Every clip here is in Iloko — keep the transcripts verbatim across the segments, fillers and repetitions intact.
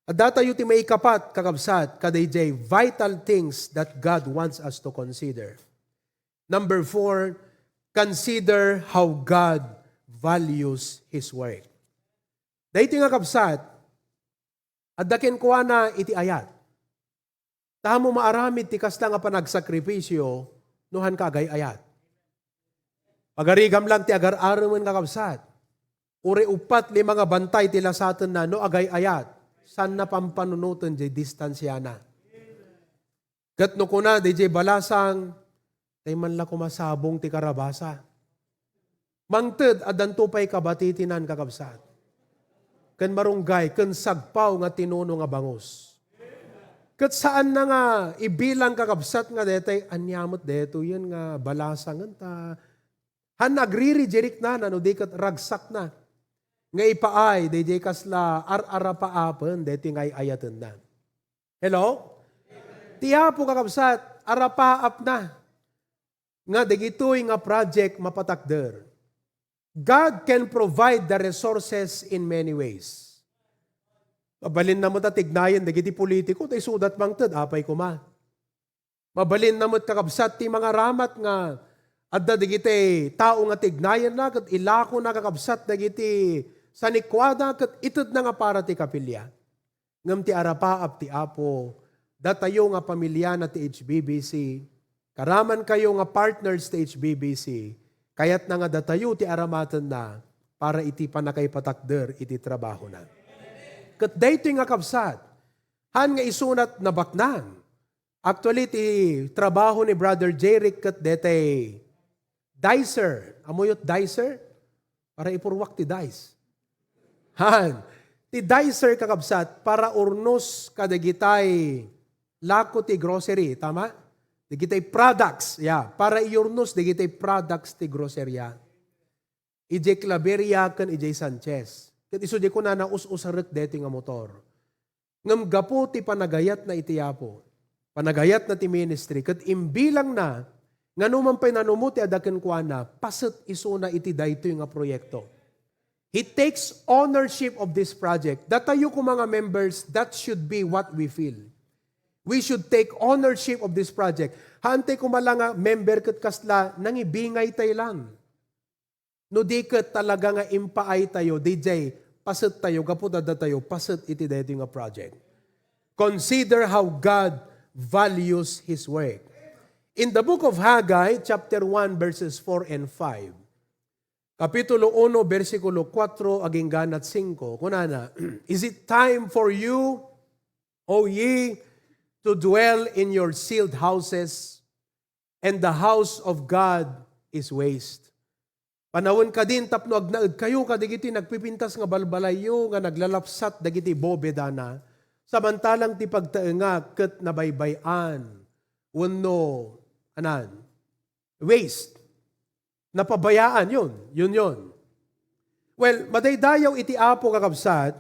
Adda tayo ti maikapat, kakabsat, kadaydiay vital things that God wants us to consider. Number four, consider how God values His work. Daytoy nga kabsat, adda kenkuana iti ayat. Ta mo maaramid ti kasta nga panagsakripisyo no han ka agay-ayat. Pagarigam lang ti agar-aremen nga kabsat. Uri uppat, lima nga bantay ti lasatenna no agay-ayat, saanna pampanunoten diay distansiana. Ket no kuna diay balasang, tay man la koma sabong ti karabasa. Mangted, addanto pay kabatitinan, kakabsat. Ken marunggay, ken sagpaw nga tinuno nga bangus. Ket saanna nga ibilang, kakabsat, nga detay, ania met detoyen nga balasangen ta han agririjerikna, no di ket ragsakna. Nga ipaay, daydiay kasla ar-arapaapen, daytoy nga ay-ayatenna. Hello? Ti Apo, kakabsat, arapaapna nga dagitoy nga project mapatakder. God can provide the resources in many ways. Mabalinna met a tignayen dagiti politiko, ta isudat mangted, apay koma. Mabalinna met, kakabsat, ti mangaramat nga adda dagiti tao nga tignayenna ket ilakona, kakabsat, dagiti sanikuada ket itedna nga para ti kapilya. Ngem ti arapaap ti Apo, datayo nga pamiliana ti H B B C, karamankayo nga partners ti H B B C, kayatna nga datayo ti aramatenna para iti pannakaipatakder iti trabahona. Ket daytoy nga kabsat, han nga isunat nabaknang. Actually, ti trabaho ni Brother Jeric ket detay dicer. Ammoyo ti dicer? Para ipurruak ti dice. Han. Ti dicer, kakabsat, para urnos kadagitay lako ti grocery, tama? Dagitay products, yeah. Para iurnos dagitay products ti groceria. Idiay Claveria ken idiay Sanchez. Ket isu diay kunana, us-usarek daytoy nga motor. Ngem gapu ti panagayatna iti Apo, panagayatna ti ministry, ket imbilangna nga no man pay nanumo ti adda kenkuana, paset isuna iti daytoy nga proyekto. He takes ownership of this project. Datayo koma nga members, that should be what we feel. We should take ownership of this project. Haantay koma la nga member ket kasla nangibingaytay lang. No di ket talaga nga impaaytayo, didiay pasettayo, gapu ta datayo paset iti daytoy nga project. Consider how God values His work. In the book of Haggai, chapter one, verses four and five, Kapitulo uno, bersikulo kuatro agingga singko, kunana, "Is it time for you, O ye, to dwell in your sealed houses, and the house of God is waste?" Panawen kadin tapno agnaedkayo kadagiti nagpipintas nga balbalayyo nga naglalapsat dagiti bobedana, samantalang ti pagtaengak ket nabaybay-an wenno, anan, waste. Napabayaan, yun. Yun, yun. Well, madaydayaw iti Apo, kakabsat.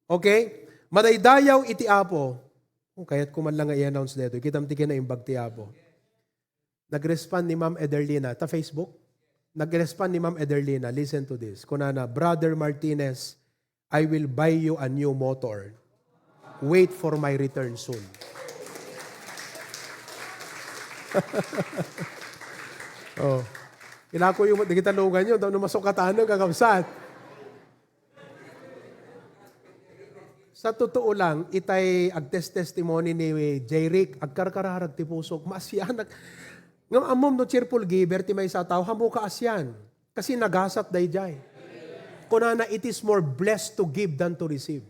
Okay? Madaydayaw iti Apo. Oh, kayat ko man lang nga i-announce dito. Kitam ti kinaimbag ti Apo. Nag-respond ni Ma'am Ederlina. Ta Facebook? Nag-respond ni Ma'am Ederlina. Listen to this. Kunana, "Brother Martinez, I will buy you a new motor. Wait for my return soon." Oh. Ilako yung dagita lugan yun, tapno masukatan ng kakabsat. Sa totoo lang, itay agtes-testimony ni Jay Rick, agkarkararag ti pusok, maasianak. Ngam ammom no cheerful giver ti maysa a tao, hammo kaasian. Kasi nagasat dayjay. Kunana, "It is more blessed to give than to receive."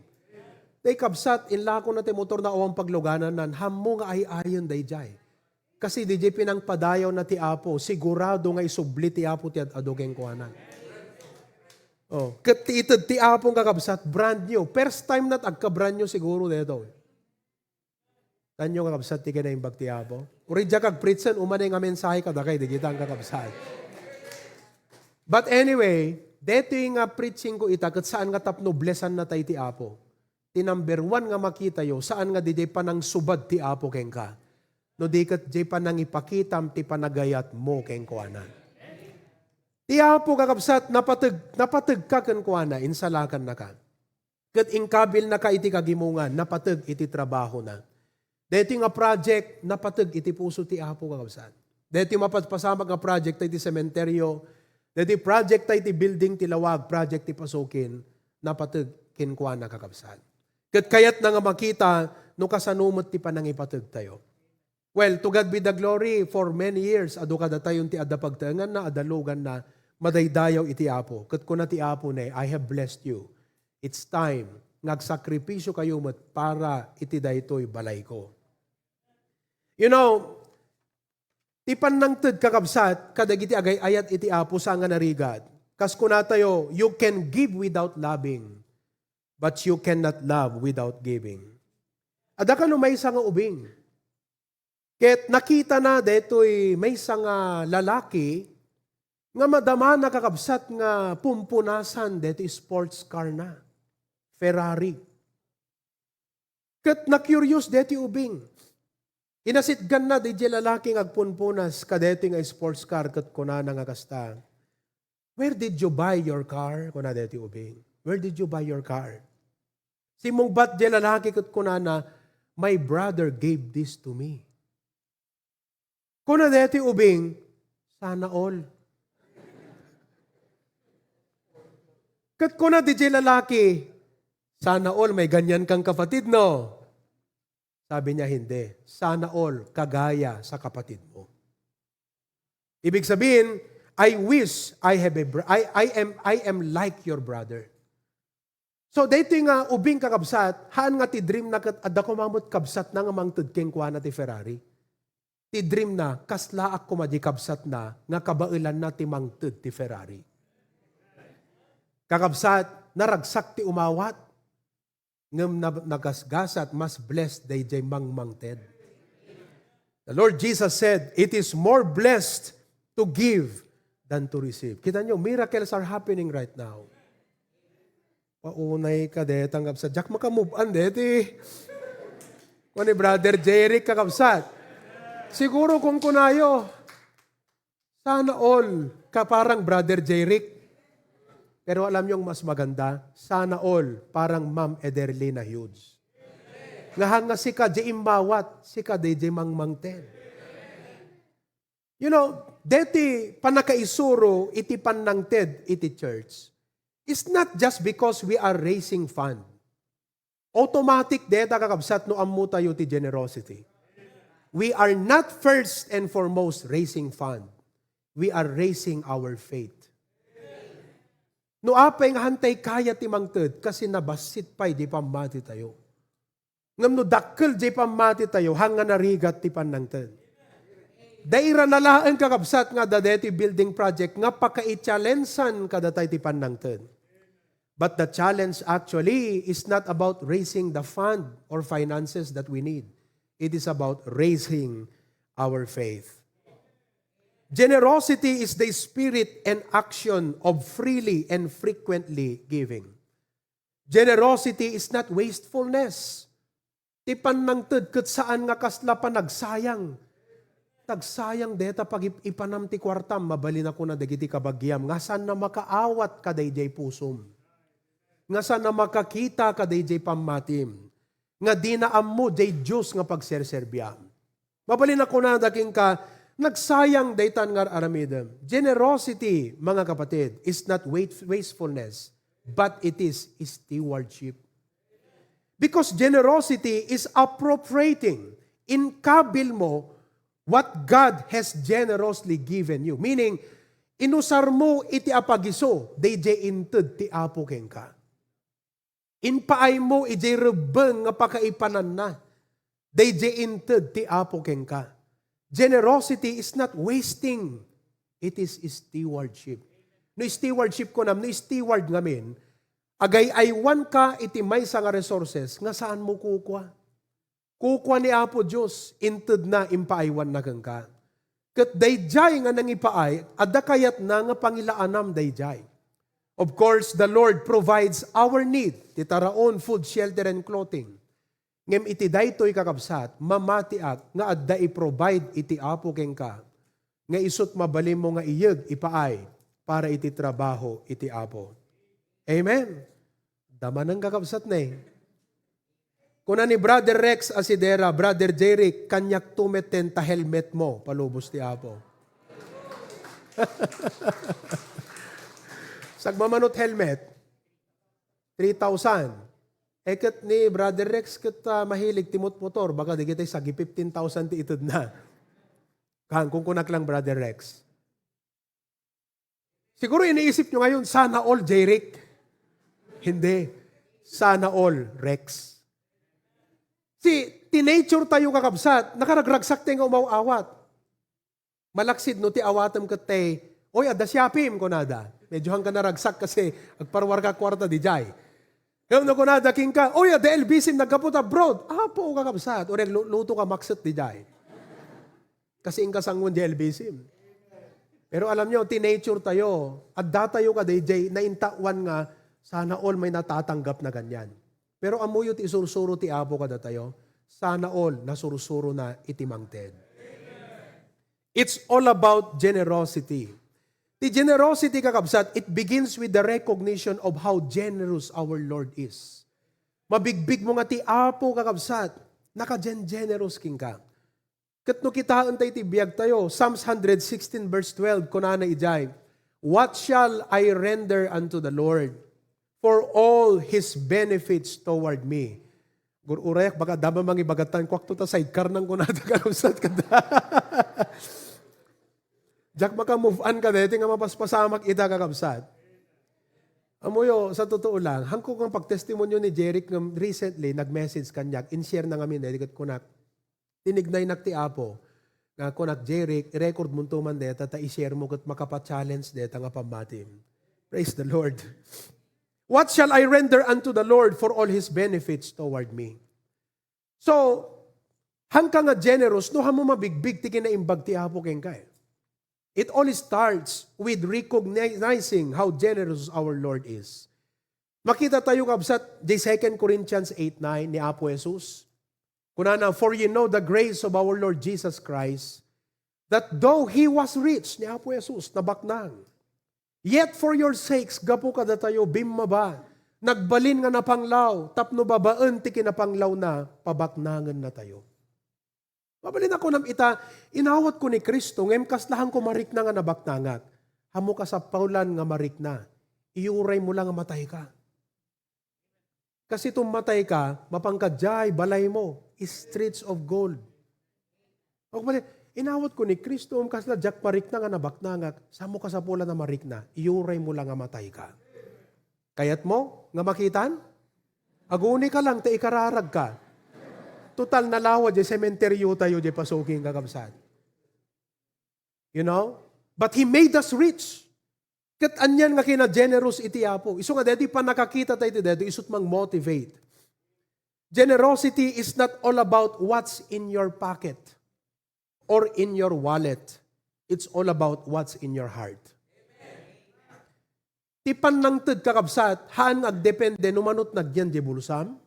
Tay kabsat, inlako na ti motor na awan pagluganan, hammo nga ay-ayen dayjay. Kasi dayjay pinangpadayaw na ti Apo, sigurado nga isubli ti Apo ti ad-adu kenkuana. Oh, ket ti ited ti Apo nga kabsat, brand new. First time nat agka brand new siguro daytoy. Tanyo nga kabsat ti kinaimbag ti Apo. Uray diak agpreachen, umanay nga mensahe kadakay, dagita nga kabsat. But anyway, detoy nga preaching ko ita, ket saan nga tapno blessan na tay ti Apo. Ti number one nga makitayo, saan nga didiay panangsubad ti Apo kenka. No di ket diay panangipakitam ti panagayat mo kenkuana. Ti Apo, kakabsat, napateg, napategka kenkuana, insalakannaka. Ket inkabilnaka iti kagimongan, napateg iti trabahona. Daytoy nga project, napateg iti puso ti Apo, kakabsat. Daytoy mapaspasamak nga project ta iti sementeryo, daytoy project ta iti building ti lawag, project ti pasukin, napateg kenkuana, kakabsat. Ket kayatna nga makita no kasano met ti panangipategtayo. Well, to God be the glory, for many years, adu kadatayon ti adda pagtaenganna, adda luganna, madaydayaw iti Apo. Ket kuna ti Apo ne, "I have blessed you. It's time nga agsakripisyo kayo met para iti daytoy balayko." You know, ti pannangted, kakabsat, kadagiti agay-ayat iti Apo, saan nga narigat. Kas kunatayo, "You can give without loving, but you cannot love without giving." Adda kano maysa nga ubing. Ket nakitana daytoy maysa nga lalaki nga madamana, kakabsat, nga pumpunasan daytoy sports car na, Ferrari. Ket na-curious daytoy ubing. Inasitganna daydiay lalaki nga agpumpunas kadaytoy nga sports car ket kunana nga kasta, "Where did you buy your car?" kuna daytoy ubing. "Where did you buy your car?" Simmungbat diay lalaki ket kunana, "My brother gave this to me." Kuna daytoy ubing, "Sana all." Ket kuna diay lalaki, "Sana all may ganyan kang kapatid, no?" Sabi niya, "Hindi. Sana all kagaya sa kapatid mo." Ibig sabihin, "I wish I have a br-, I, I am, I am like your brother." So, daytoy nga ubing, kakabsat, haan nga ti dream na ket adda koma met kabsatna nga mangted kenkuana ti Ferrari. Ti dream na, kaslaak koma di kabsatna nga kabaelanna ti mangted ti Ferrari. Kakabsat, naragsak ti umawat. Ngem na-, nagasgasat, mas blessed daydiay mangmangted. The Lord Jesus said, "It is more blessed to give than to receive." Kita nyo, miracles are happening right now. Paunay ka deta, kakabsat. Diak makamove-on deti. Kua ni Brother Jeric, kakabsat. Siguro kung kunayo, "Sana all ka parang Brother Jeric." Pero alam niyo ang mas maganda? "Sana all parang Ma'am Ederlina Hughes." Nga hanga sika di immawat, sika di, di mangmangted. You know, deti pannakaisuro iti pannangted iti church. It's not just because we are raising fund. Automatic deta, kakabsat, no ammo tayo ti generosity. We are not first and foremost raising fund. We are raising our faith. No apay nga hantay kaya ti mangted, kasi nabassit pay di pammati tayo. Ngem no dakkel di pammati tayo, hanga narigat ti pannangted. Daira na laeng, kakabsat, nga adda deti building project nga pakaichallenge-an kadatayo ti pannangted. But the challenge actually is not about raising the fund or finances that we need. It is about raising our faith. Generosity is the spirit and action of freely and frequently giving. Generosity is not wastefulness. Ti pannangted ket saan nga kasla panagsayang. Tagsayang deta pagip-ipanam ti kuartam, mabalin a kuna dagiti kabagiam, nga saan a makaawat kadaydiay pusom. Nga saan a makakita kadaydiay pammatim. Nga dina ammo diay Dios nga pagserserbiam. Mabalin a kunada kenka, nagsayang daytan nga ar-aramidem. Generosity, mga kapatid, is not wait-, wastefulness, but it is stewardship. Because generosity is appropriating, inkabil mo what God has generously given you. Meaning, inusar mo iti apagiso, daydiay inted ti Apo kenka. Impaay mo idiay rebbeng nga pakaipananna. Daydiay inted ti Apo kenka. Generosity is not wasting. It is stewardship. No stewardship kunam, no steward ngamin, agay-aywanka iti maysa nga resources nga saan mo kukua. Kukua ni Apo Dios, intedna, impaaywanna kenka. Ket daydiay nga nangipaay, adda kayatna nga pangilaanam daydiay. Of course, the Lord provides our need, ti taraon, food, shelter, and clothing. Ngem iti daytoy, kakabsat, mamatiak nga adda i-provide iti Apo kenka, nga isut' mabalinmo nga iyeg, ipaay, para iti trabaho iti Apo. Amen. Damanen, kakabsat, ne. Kuna ni Brother Rex Asidera, "Brother Jeric, kaniak to metten ta helmet mo, palubos ti Apo." Sagmamanot helmet, three thousand. E ket ni Brother Rex ket, ah, mahilig ti motmotor, baga digitay sagi fifteen thousand ti itedna. Kan, kunkunak lang, Brother Rex. Siguro iniisip nyo ngayon, "Sana all, Jeric." Hindi. "Sana all, Rex." Si, ti nature tayo, kakabsat, nakaragragsak tayo nga umaw-awat. Malaksid no ti awatem ket tay, "Oy, adda siapim," kunada. Medyo hangga naragsak kasi agparwarka kuarta dijay. Kaya no kunada kenka, "Oy, adda L B C M naggapu ta abroad." Apo, kakabsat, o nagluto ka makset dijay. Kasi inka sanguan di L B C M. Pero alam nyo, ti nature tayo, adda tayo kadayjay naintawan nga sana all may natatanggap na ganyan. Pero ammoyo ti isursuro ti Apo kadatayo, sana all nasursuro na iti mangted. It's all about generosity. Ti generosity, kakabsat, it begins with the recognition of how generous our Lord is. Mabigbig mo nga ti Apo, kakabsat, nakagen-generous kenka. Ket no kitaen tayo ti biag tayo, Psalms hundred sixteen verse twelve, kunana idiay, "What shall I render unto the Lord for all his benefits toward me?" Gur-urayak, baka dama mangibagatan, "Kuakto ta sidecar nang kunada," kakabsat, kada. Diak maka-move on kadaytoy nga mapaspasamak ita, kakabsat. Amoyo, sa totoo lang, hangko nga pagtestimonyo ni Jeric nga recently, nag-message kaniak, in-share na ngamin, eh, ket kunak, tinignaynak ti Apo. Nga kunak, "Jeric, i-record monto man deta ta i-share mo ket makapa-challenge deta nga pammatim." Praise the Lord. "What shall I render unto the Lord for all his benefits toward me?" So, hangka nga generous no haanmo mabigbig ti kinaimbag ti Apo kenka, eh. It all starts with recognizing how generous our Lord is. Makita tayo, kabsat, di Second Corinthians eight nine ni Apo Jesus. Kunana, "For you know the grace of our Lord Jesus Christ, that though he was rich," ni Apo Jesus, nabaknang, "yet for your sakes," gapu kadatayo, bimmaba, nagbalin nga napanglaw, tapno babaen ti kinapanglawna, pabaknangennatayo. Mabalin a kunam ita, inawatko ni Cristo, ngem kasla haanko marikna nga nabaknangak. Haanmo kasapulan nga marikna, iyuraymo la nga matayka. Kasi tummatay ka, mapanka diay balaymo, streets of gold. Agbalin, inawatko ni Cristo, um, kasla diak marikna nga nabaknangak, saanmo kasapulan a marikna, iyuraymo la nga matayka. Kayatmo nga makitan? Aguni ka lang, ta ikararag ka. Total, nalawa diay sementeryo tayo, diay pasukin, kakabsat. You know? But he made us rich. Ket anian nga kinagenerous iti Apo. Isu nga daytoy pannakakita tayo iti daytoy, isu't mang-motivate. Generosity is not all about what's in your pocket or in your wallet. It's all about what's in your heart. Ti pannangted, kakabsat, haan nga agdepende no manut nagyan diay bulsam,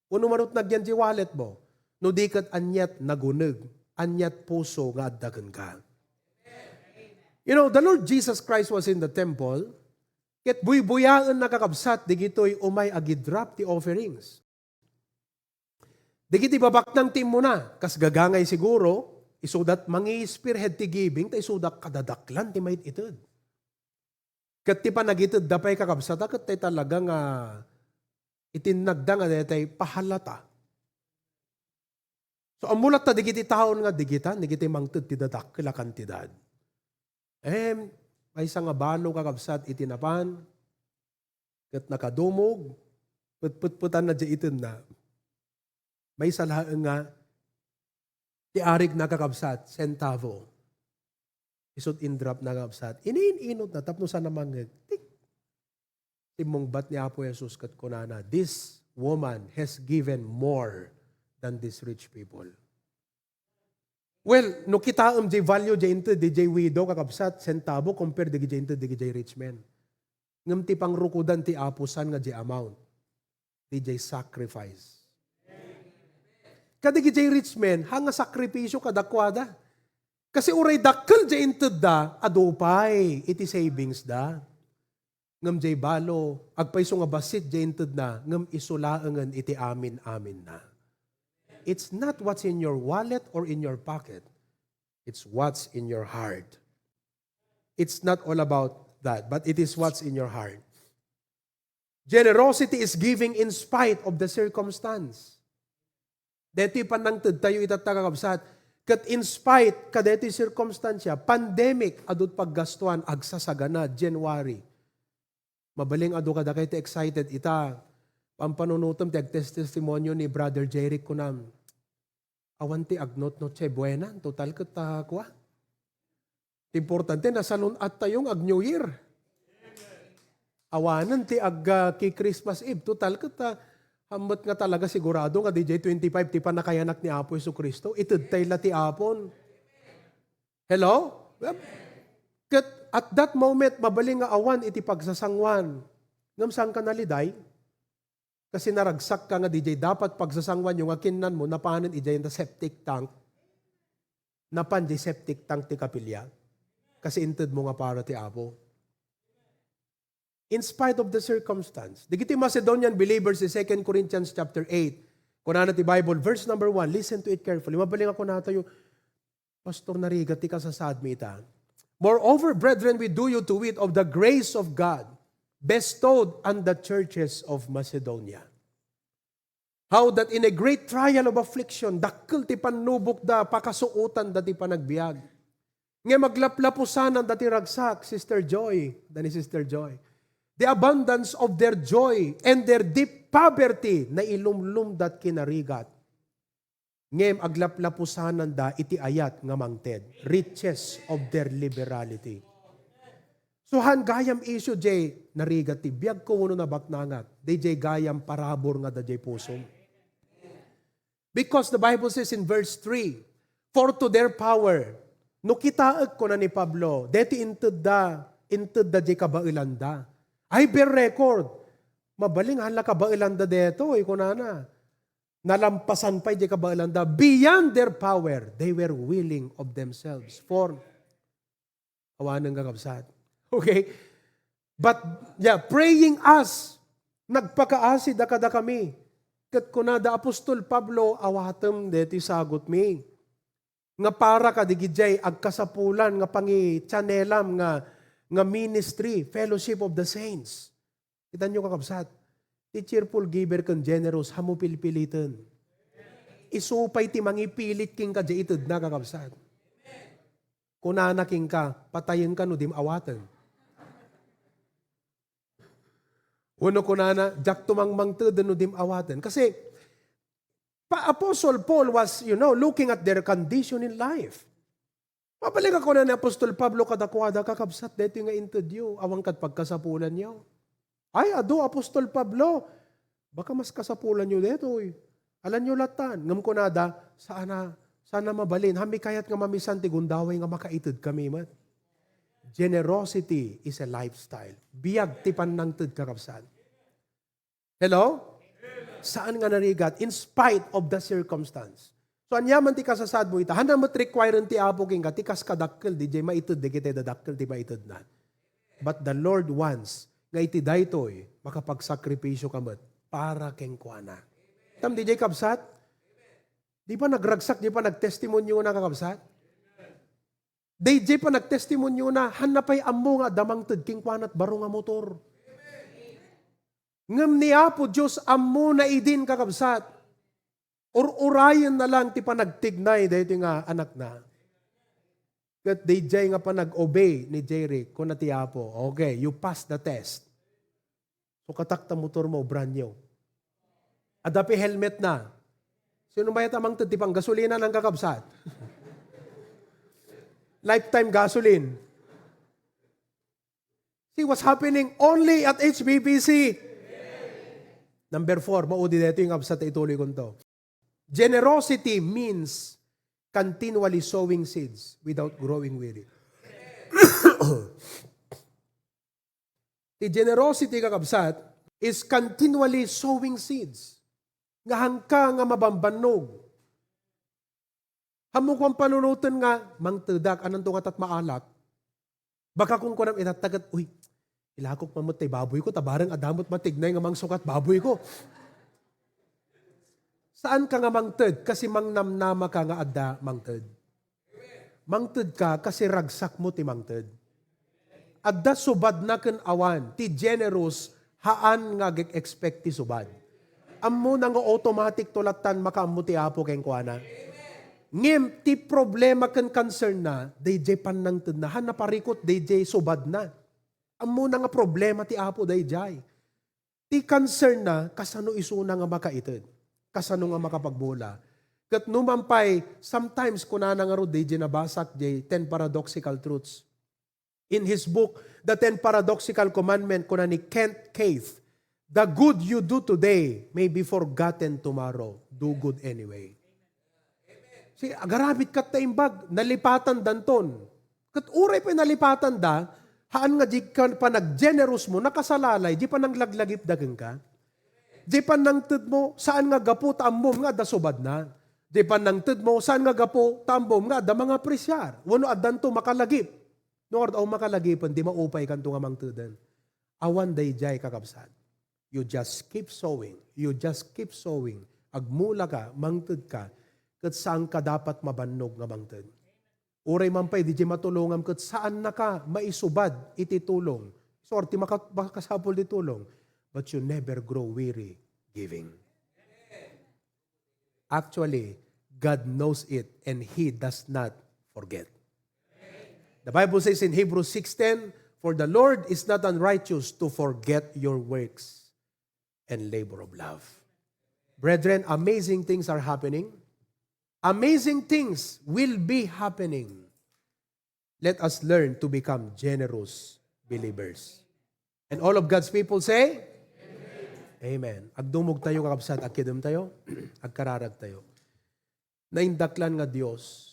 wenno manut nagyan diay wallet mo, no di ket aniat naguneg, aniat puso nga adda kenka. You know, the Lord Jesus Christ was in the temple, ket buybuyaenna, kakabsat, digitoy umay agi-drop ti offerings. Digiti babaknang ti immuna, kas gagangay siguro, isuda mangi-spearhead ti giving, ta isuda kadadaklan ti maited. Ket ti panagitedda pay, kakabsat, a ket tay talaga nga itinnagda nga daytay pahalata. So, ammo latta digiti taon nga digitan, digiti mangted ti dadakkel a kantidad. Em, maysa nga balo, kakabsat, iti napan, ket nakadumog, petpetpetanna diay itedna. Maysa laeng nga ti arigna, kakabsat, sentavo. Isu't in-drop na, kakabsat. Inin-inutna tapno saan a mangngeg. Tik! Simmungbat ni Apo Jesus ket kunana, "This woman has given more than these rich people." Well, no kitaem diay value diay inted diay widow, kakabsat, sentavo compare diay inted diay rich men. Ngem ti pangrukodan ti Apo saan nga diay amount, diay sacrifice. Kadagiti rich men, haan nga sakripisio kadakuada. Kasi uray dakkel jay intedda, adu pay iti savings da. Ngem jay balo, agpayso nga bassit jay intedna, ngem isu laengen iti amin-aminna. It's not what's in your wallet or in your pocket. It's what's in your heart. It's not all about that, but it is what's in your heart. Generosity is giving in spite of the circumstance. Daytoy pannangtedtayo itatta, kakabsat. Ket in spite kadaytoy circumstance, pandemic, adut paggastuan, agsasagana, January. Mabalin adu kadakayo ti excited ita. Pampanunotem ti agtestestimonio ni Brother Jeric kunam. Awan ti agnotnotsa, buenan, total ket ta kua. Ti importante, nasalun-attayo nga ag-New Year. Awanen ti ag, ah, ki Christmas Eve. Total ket, ah, hammet nga talaga sigurado nga D J twenty-five ti pannakayanak ni Apo Jesu-Cristo. Itedtay la ti Apon. Hello? Ket at that moment, mabalin nga awan iti pagsasanguan. Ngem saan ka naliday? Kasi naragsak ka nga D J, dapat pagsasanguan yung akinnan mo, napanen ijay na septic tank. Napan di septic tank ti kapilya. Kasi inted mo nga para ti Apo. In spite of the circumstance. Dagiti Macedonian believers in Second Corinthians chapter eight, kunana ti Bible, verse number one, listen to it carefully. Mabalin nga kunatayo, Pastor, narigat ti kasasaadmi ita. Moreover, brethren, we do you to wit of the grace of God bestowed on the churches of Macedonia. How that in a great trial of affliction, dakkel ti pannubokda, pakasuotanda ti panagbiag. Ngem aglaplapusananda ti ragsak, Sister Joy, da ni Sister Joy. The abundance of their joy and their deep poverty, nailumlumdat kinarigat. Ngem aglaplapusananda iti ayat nga mangted, riches of their liberality. So, han gayam issue jay narigat ti biagko wenno nabaknangak, dayjay gayam parabur nga adda jay pusom. Because the Bible says in verse three, "For to their power," no kitaek, kuna ni Pablo, deti intedda, intedda jay kabaelanda. I bear record, mabalin han la kabaelanda detoy, kunana. Nalampasan pay di kabaelanda. Beyond their power, they were willing of themselves. For, awanen nga kabsat. Okay? But, yeah, praying us, nagpakaasi da kadakami. Ket kuna da Apostol Pablo, awatem deti sagutmi. Nga para kadigijay agkasapulan nga pangichanelam nga, nga ministry, fellowship of the saints. Kitanyo, kakabsat, ti cheerful giver ken generous, hammo pilpiliten. Isu pay ti mangipilit kenka jay itedna, kakabsat. Kunana kenka, "Patayenka no dim awaten." Wenno kunana, "Diak tumangmangteden no dim awaten." Kasi, pa-, Apostle Paul was, you know, looking at their condition in life. Mabalin nga kuna ni Apostol Pablo kadakuada, "Kakabsat, daytoy nga intedyo, awan ket pagkasapulanyo." Ay, adu, Apostol Pablo, baka mas kasapulanyo daytoy. Alanyo latan. Ngem kunada, "Saan a, saan a mabalin. Hammi kayat nga mamisan ti gundaway nga makaitedkami met." Generosity is a lifestyle. Biag ti pannangted, kakabsat. Hello? Saan nga narigat in spite of the circumstance. So, ania man ti kasasaadmo ita, hanna met requiren ti Apo kenka, ti kas kadakkel, di jay maited, di kitay dadakkel ti maitedna. But the Lord wants nga iti daytoy, makapagsakripisyo ka met para kenkuana. Tam, di jay kabsat? Di ba nagragsak, di ba nagtestimonyo na, kakabsat? Dayjay panagtestimonyo na, hanna pay ammo nga adda mangted kenkuana ti baro nga motor. Ngem ni Apo Dios ammo na idin, kakabsat. Ur-urayen na lang ti panagtignay daytoy nga anakna. Ket dayjay nga panag-obey ni Jeric, kuna ti Apo, "Okay, you pass the test." So, katak ta motor mo, brand new. Adda pay helmet na. Sino mayat a mangted ti panggasolina, nangkakabsat? Lifetime gasoline. See what's happening only at H B B C. Number four, maudi daytoy nga kabsat, ituloy ko to. Generosity means continually sowing seeds without growing weary. Ti generosity, kakabsat, is continually sowing seeds. Nga hangka nga mabambannog. Ammok man panunoten nga, mangtedak, ananto nga tat maalak. Baka kunkunam, itatta ket, "Uy, ilakok man met tay baboy ko, ta bareng adda met matignay nga mangsukat baboy ko." Saan ka nga mangted kasi mangnamnama ka nga adda mangted. Mangted ka kasi ragsak mo ti mangted. Adda subadna ken awan, ti generous, haan nga ag-expect ti subad. Ammona nga automatic to lattan makaammo ti Apo kenkuana. Ngem ti problema ken concern na, dayjay pannangtedna, haan naparikot dayjay subadna. Ammona nga problema ti Apo dayjay. Ti concern na, kasano isuna nga makaited? Kasano nga makapagbula? Ket numan pay, sometimes kunana ngarud dayjay nabasak jay Ten Paradoxical Truths. In his book, The Ten Paradoxical Commandment, kuna ni Kent Keith, "The good you do today may be forgotten tomorrow. Do good anyway." Si, agarabit kat ta imbag, nalipatan danton. Ket uray pay nalipatan da, haan nga di ka panaggenerous mo, nakasalalay, di pananglaglagip da kenka. Di panangted mo, saan nga gapu ta ammom nga adda subadna. Di panangted mo, saan nga gapu ta ammom nga adda mangapresiar. Wenno addanto makalagip. No, adda makalagipen, di maupay kanto nga mangteden. Awan dayjay, kakabsat. You just keep sowing. You just keep sowing. Agmula ka, mangted ka, ket saan ka dapat mabannog nga mangted. Uray man pay, di matulongam ket saan na ka maisubad iti tulong. Sorry, ti maka-, makasapul ti tulong. But you never grow weary giving. Actually, God knows it and He does not forget. The Bible says in Hebrews six ten, "For the Lord is not unrighteous to forget your works and labor of love." Brethren, amazing things are happening. Amazing things will be happening. Let us learn to become generous believers. And all of God's people say, Amen. Agdumog tayo, kakabsat, agkidem tayo, agkararag tayo. Naindaklan nga Dios,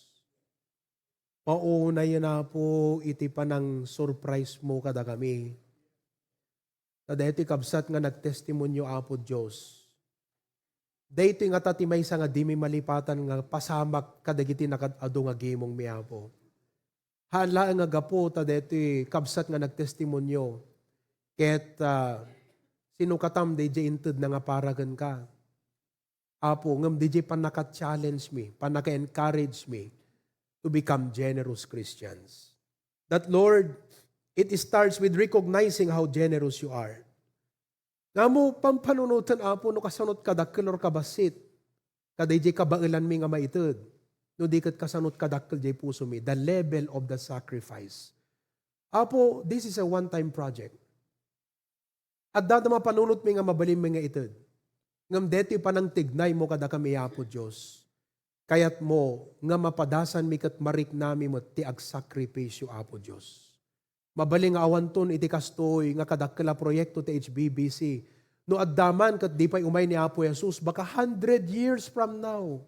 paunay, Apo, iti panang-surprise mo kadakami. Ta daytoy kabsat nga nagtestimonio, Apo Dios. Daytoy ngata ti maysa nga dimi malipatan nga pasamak kadagiti nakaad-adu nga gimongmi, Apo. Haan laeng nga gapu ta daytoy kabsat nga nagtestimonio ket, ah, sinukatam daydiay intedna nga para kenka. Apo, ngem daydiay pannaka-challenge mi, pannaka-encourage mi to become generous Christians. That, Lord, it starts with recognizing how generous you are. Ngamo pampanunoten, Apo, no kasanot kadakkel or kabassit kadaydiay kabaelanmi nga maited, no di ket kasanot kadakkel diay pusomi, the level of the sacrifice. Apo, this is a one-time project. Adda da mapanunotmi nga mabalinmi nga ited. Ngem daytoy panangtignaymo kadakami, Apo Dios. Kayatmo nga mapadasanmi ket mariknami met ti agsakripisio, Apo Dios. Mabalin nga awanton iti kastoy nga kadakkel a proyekto ti H B B C. No adda man ket di pay umay ni Apo Jesus, baka hundred years from now.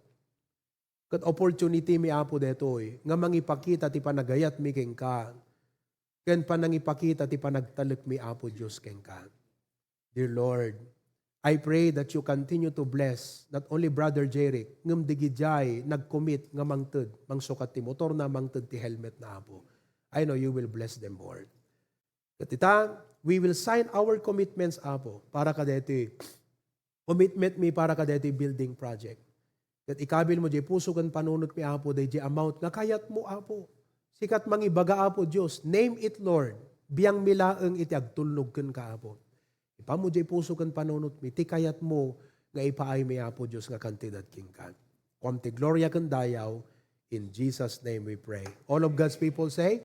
Ket opportunity mi, Apo, daytoy nga mangipakita ti panagayatmi kenka, ken panangipakita ti panagtalekmi, Apo Dios, kenka. Dear Lord, I pray that you continue to bless not only Brother Jeric, ngem digidiay nag-commit nga mangted, mangsukat ti motorna, mangted ti helmetna, Apo. I know you will bless them, Lord. Ket ita, we will sign our commitments, Apo, para kadaytoy commitment mi para kadaytoy building project. Ket ikabil mo diay puso ken panunotmi, Apo, daydiay amount nga kayatmo, Apo. Sikat mangibaga, Apo Dios, name it, Lord. Biangmi laeng iti agtulnog kenka, Apo. Ipan mo diay puso ken panunotmi ti kayatmo nga ipaaymi, Apo Dios, nga kantidad kenka. Kuam ti gloria ken dayaw. In Jesus' name we pray. All of God's people say,